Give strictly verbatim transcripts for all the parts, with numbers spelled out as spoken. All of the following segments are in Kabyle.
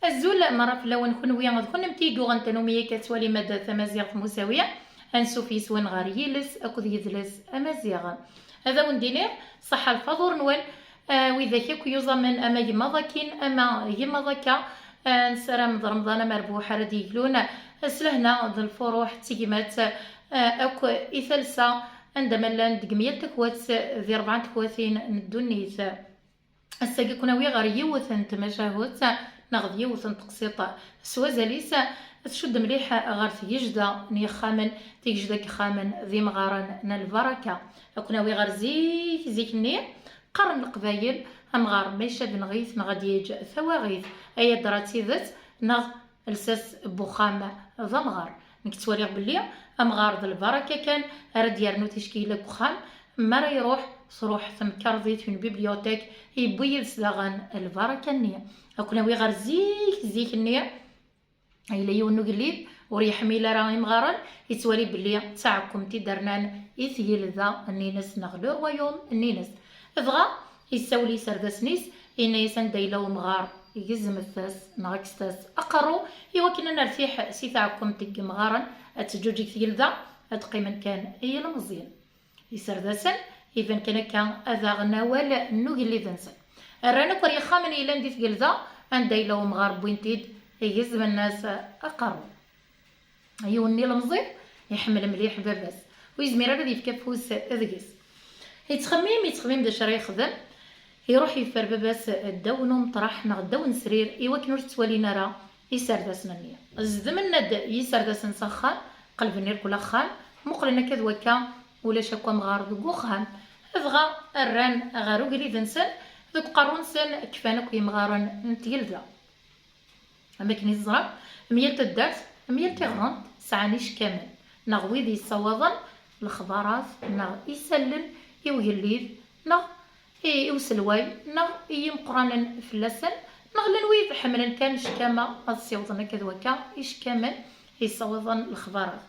Azul merra fell-awen kunwi d kunemti i yuɣen tanumi akka tettwalim ad tamaziɣt Musawiya. Ansuf yes-wen ɣer yiles akked yidles amaziɣ. Ad awen-d-iniɣ ṣaḥḥa lfaḍur-nwen, ah, widak akk yuẓamen ama gma akin ama gma akka. Ah, nessaram d Remḍan amerbuḥ ara d-yeglun s lehna d lfuruḥ d tegmat, ah, akk i talsa anda ma llan deg myal takwat di rebɛa n tekwatin n ddunit. Ass-agi ad ken-awiɣ ɣer yiwet n tmacahut neɣ d yiwet n teqsiṭ s wazal-is tcudd mliḥ ɣer tgejda n yexxamen, tigejda n yexxamen d imɣaren n lbaraka. Ad ken-awiɣ ɣer zik, zik-nni qqaren leqbayel, amɣar ma icab neɣ-it neɣ ad d-yeǧǧ tawaɣit, ay adra d tidet neɣ lsas n uxxam d amɣar. Nekk ttwaliɣ belli amɣar d lbaraka kan ara d-yernu ticki yella deg uxxam. Mi ara iruḥ, truḥ temkarḍit, une bibliothèque, yewwi yid-s daɣen lbaraka-nni. Ad ken-awiɣ ɣer zik, zik-nni, yella yiwen n ugellid ur yeḥmil ara imɣaren, yettwali belli d taɛekkemt i d-rnan i tgelda-nni-ines neɣ le royaume-nni-ines. Dɣa yessawel i yiserdasen-is, yenna-yas anda yella umɣar, gezmet-as neɣ kkset-as aqerru i wakken ad nertiḥ si taɛekkemt n yimɣaren, ad teǧǧuǧeg tgelda, ad qqimen kan i yilmeẓyen. Iserdasen, iban kan akka ad aɣen awal n ugellid-nsen. Rran akk ar yexxamen yellan di tgelda, anda yella umɣar wwin-t-id, gezmen-as aqerru. Yiwen n ilemẓi iḥemmel mliḥ baba-s, ur yezmir ara ad yefk afus deg-s. Yettxemmim, yettxemmim d acu ara yexdem. Iruḥ yeffer baba-s ddaw n umeṭraḥ neɣ ddaw n srir i wakken ur t-ttwalin ara iserdasen-nni. Zedmen-d yiserdasen s axxam, qelben irkul axxam, muqlen akka d wakka, ulac akk amɣar deg uxxam. Dɣa rran ɣer ugellid-nsen, deg uqerru-nsen kfan akk yimɣaren n tgelda. Am akken i teẓram, myal taddart, myal tiɣremt sɛan icekkamen, neɣ wid yessawaḍen lexbarat, neɣ isallen i ugellid, neɣ i, i uselway, neɣ i yimeqqranen fell-asen, neɣ llan wid ḥemmlen kan ccekama ad ssiwḍen akka d wakka icekkamen yessawaḍen lexbarat.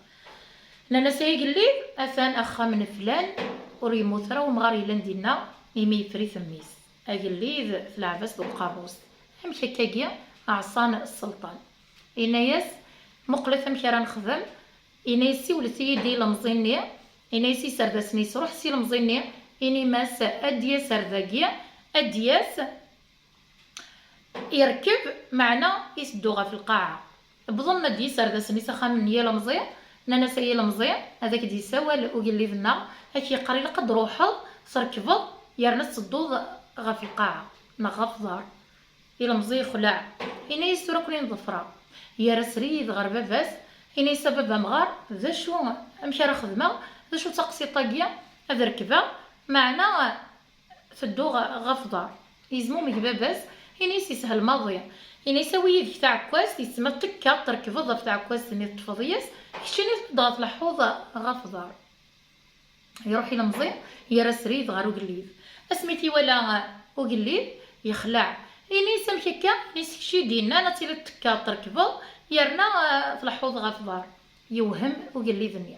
Nnan-as ay agellid, atan axxam n flan, ur yemmut ara umɣar yellan dinna, imi yeffer-it mmi-s. Agellid tleɛb-as deg uqerru-s. Amek akkagi ɛṣan sselṭan? Yenna-yas, muqlet amek ara nexdem. Yenna-yas, siwlet-iyi-d i ilemẓi-nni. Yenna-yas i yiserdasen-is, ruḥ s ilemẓi-nni, inim-as ad d-yas ar dagi, ad d-yas, irkeb, meɛna iteddu ɣef lqaɛa. Wwḍen-d yiserdasen-is axxam n yilemẓi, nnan-as, ay ilemẓi, ad ak-d-yessawal ugellid-nneɣ, ad k-yeqqar ilaq ad d-truḥeḍ, trekbeḍ, yerna ad tedduḍ ɣef lqaɛa, neɣ ɣef uḍar. Ilemẓi yexleɛ. Yenna-yas, tura ad ken-in-ḍefreɣ. Yerra srid ɣer baba-s, yenna-yas, a baba amɣar, d acu, amek ara xedmeɣ? D acu d taqsiṭ-agi? Ad rekbeɣ, meɛna tedduɣ ɣef uḍar. Yezmumeg baba-s, yenna-yas, yeshel maḍi. Yenna-yas, awi yid-k taɛekkazt, yesma tekkaḍ trekbeḍ ɣef tɛekkazt-nni teṭṭfeḍ yis, keččini tedduḍ tleḥḥuḍ ɣef uḍar. Iruḥ ilemẓi, yerra srid ɣer ugellid. Asmi t-iwala ugellid, yexleɛ. Ini-as, amek akka? Ini-as, kečč i d-yennan ad tiliḍ tekkaḍ trekbeḍ, yerna, ah, tleḥḥuḍ ɣef uḍar. Yewhem ugellid-nni.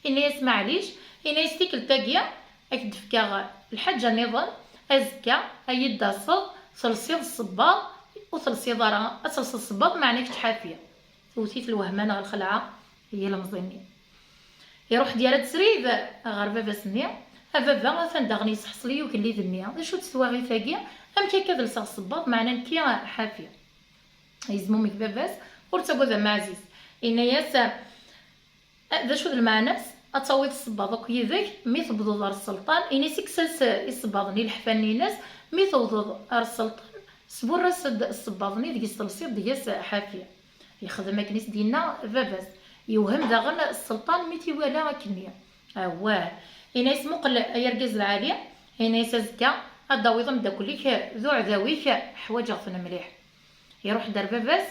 Ini-as, maɛlic, ini-as, tikkelt-agi ad k-d-fkeɣ lḥaǧa nniḍen, azekka ad yi-d-taseḍ, telsiḍ ssebbaḍ, ur telsiḍ ara, ad telseḍ ssebbaḍ, meɛna kečč ḥafi. Tewwet-it lwehma neɣ lxelɛa, ilemẓi-nni. Iruḥ-d yerra-d srid ɣer baba-s-nni. A baba, atan daɣen yesseḥṣel-iyi ugellid-nni. D acu-tt twaɣit-agi? Amek akka ad lseɣ ssebbaḍ, meɛna nekki ḥafi? Yezmumeg baba-s, ur ttagad a mmi ɛziz. Yenna-yas, d acu d lmeɛna-s? Ad tawiḍ ssebbaḍ akk yid-k, mi tewwḍeḍ ɣer sselṭan, ini-as, kkes-as isebbaḍen i leḥfa-nni-ines, mi tewwḍeḍ ɣer sselṭan, sburr-as-d ssebbaḍ-nni deg-s telsiḍ deg-s ḥafi. Yexdem akken i s-d-yenna baba-s. Yewhem daɣen sselṭan mi t-iwala akkenni. Awah! Ini-as, muqel ay argaz lɛali, ini-as, azekka ad d-tawiḍ ameddakel-ik d uɛdaw-ik, ḥwaǧeɣ-ten mliḥ. Iruḥ-d ar baba-s,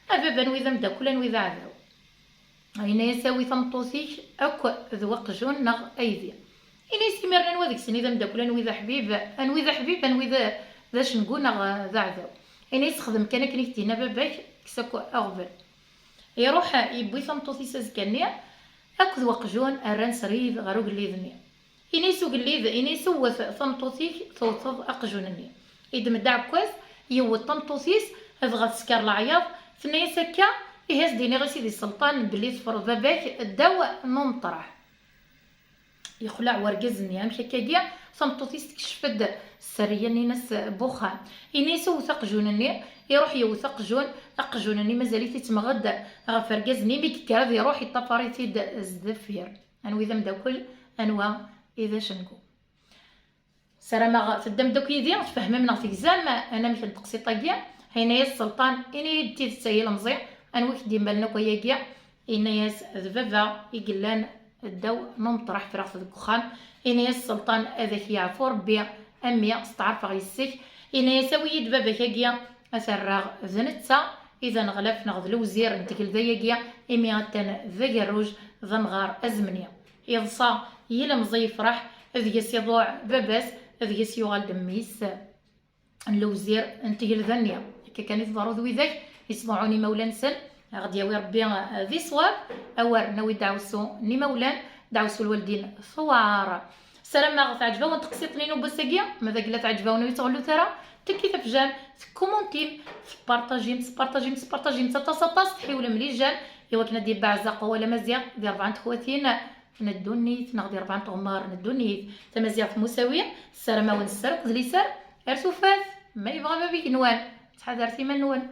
a baba, anwi d ameddakel, anwi d aɛdaw? Yenna-yas, awi tameṭṭut-ik akk d waqjun neɣ aydi. Ini-as, imiren anwa deg-sen i d ameddakel, anwi d aḥbib, anwi d aḥbib, anwi d, d acengu neɣ d aɛdaw. Ini-as, xdem kan akken i k-d-yenna baba-k, kkes akk aɣbel. Iruḥ yewwi tameṭṭut-is azekka-nni akked waqjun, rran srid ɣer ugellid-nni. Ini-as ugellid, ini-as, wwet tameṭṭut-ik, tewteḍ aqjun-nni. Iddem-d aɛekkaz, yewwet tameṭṭut-is, Dɣa tesker leɛyaḍ, tenna-yas akka: "Ihi, as-d-iniɣ i Sidi Sselṭan belli teffreḍ baba-k ddaw n umeṭreḥ." Yexleɛ wergaz-nni. "Amek akkagi? Tameṭṭut-is tekcef-d sserriya-nni-ines n uxxam." Ini-as: "Wwet aqjun-nni." Iruḥ yewwet aqjun. Aqjun-nni mazal-it ittemɣed ɣef wergaz-nni. Mi yekker ad iruḥ, yeṭṭafar-it-id sdeffir. Anwa i d ameddakel? Anwa i d acengu? Sarameɣ teddam-d akk yid-i, tfehmem neɣ tegzam anamek n teqsiṭ-agi. Yenna-yas Sselṭan: "Ini-yi-d tidet, ay ilemẓi, anwa i k-d-immalen akk ayagi?" Yenna-yas: "D baba i yellan ddaw n umeṭreḥ, friɣ-t deg uxxam." Yenna-yas Sselṭan: "Ad ak-yeɛfu Rebbi a mmi, steɛṛfeɣ yes-k." Yenna-yas: "Awi-yi-d baba-k-agi, ad t-rreɣ d netta i d aneɣlaf neɣ d lewzir n tgelda-agi, imi atan d agerruj, d amɣar azemni." Yeḍsa yilemẓi, yefreḥ, deg-s iḍuɛ baba-s, deg-s yuɣal d mmi-s n lewzir n tgelda-nni. Akka kan i tḍerru d widak yettḍuɛun imawlan-nsen. Ad ɣ-d-yawi Rebbi, eh, di ṣṣwab. Awer nawi ddeɛwessu n imawlan, ddeɛwessu n lwaldin tewɛer. Sarameɣ teɛǧeb-awen teqsiṭ-nni n wass-agi. Ma d agella teɛǧeb-awen, ur tettɣellut ara, tekkit afjan, tekkumuntim, tpartajim, tpartajim, tpartajim aṭas, aṭas, tḥiwlem les j'aime, i wakken ad d-yebbeɛzaq wawal amaziɣ di rebɛa n tekwatin n ddunit, neɣ di rebɛa n tɣemmar n ddunit. Tamaziɣt n Musawi tessaram-awen sser akked liser. Ar tufat, ma yebɣa bab igenwan, ttḥadaret iman-nwen.